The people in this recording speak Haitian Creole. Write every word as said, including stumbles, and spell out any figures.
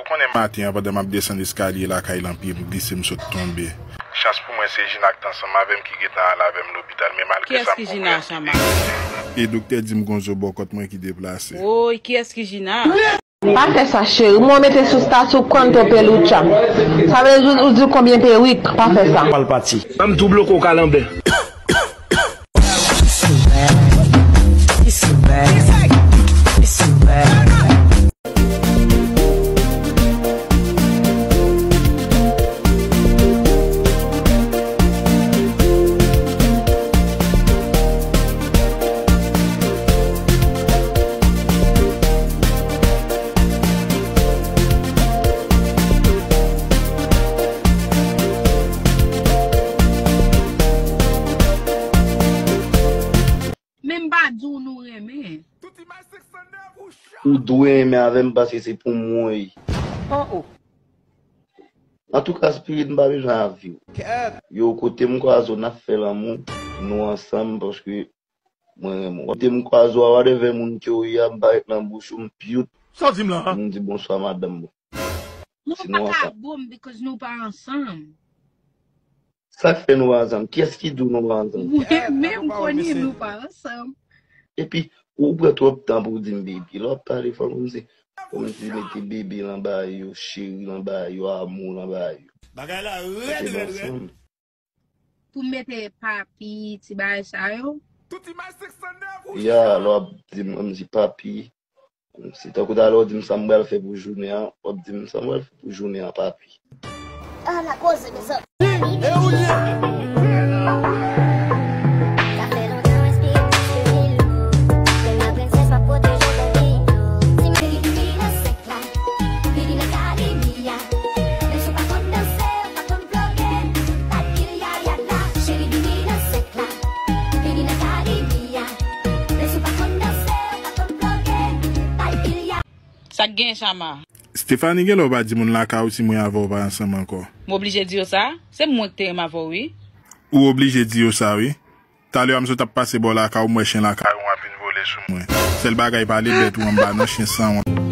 Konnen maten an, pandan m ap desann eskalye lakay lan, pye m glise, m sot tonbe. Chans pou mwen, se Jina ki t ansanm avè m ki gentan al avè m lopital, men malgre sa, m konprann. Kiyès ki Jina, Chama? E doktè di m gon zo bò kòt mwen ki deplase. Woy, kiyès ki Jina? Pa fè sa, cheri. Mwen mete sou stati w Quanto Pelucha. Sa vle di ou di konbyen perik? Pa fè sa. Pral pati. Ban m tou bloke w kalanbè. Men m pa di w nou renmen. Ou dwe renmen avè m paske se pou mwen w ye. Oh, oh. Antouka, Spirit, m pa bezwen avi w. Yo, kote m kwaze w, n ap fè lanmou, nou ansanm, paske mwen renmen w. Kote m kwaze w a, whatever moun ke w ye a, m parèt nan bouch ou, m pyot. Sa w di m la a? M di bonswa, madanm mwen. Nou pa ka bo m because nou pa ansanm. Sa k fè nou pa ansanm? Kiyès ki di w nou pa ansanm? Mwen menm konnen nou pa ansanm. Epi, ou pran twòp tan pou w di m baby. Lè w ap pale, fò kòmsi, kòmsi mete bebe lan ba yo, cheri lan ba yo, amou lan ba yo. Bagay la rèd, rèd, rèd. Pou mete papi, ti bagay sa yo. Ya, lè w ap di m, m di papi. Se tankou talè w di m sa m pral fè pou jounen an, w ap di m sa m pral fè pou jounen an, papi. Ah, la koze, mezanmi. E ou ye? Sa k gen, Chama? Stephanie, gen lè w pa di moun lakay ou si mwen avè w pa ansanm ankò. M oblije di yo sa? Se mwen k te renmen avè w, wi. Ou oblije di yo sa, wi. Talè a m sot ap pase bò lakay ou, m wè chen lakay ou ap vin vole sou mwen. Sèl bagay, pale bèt ou anba non, chen sanwont.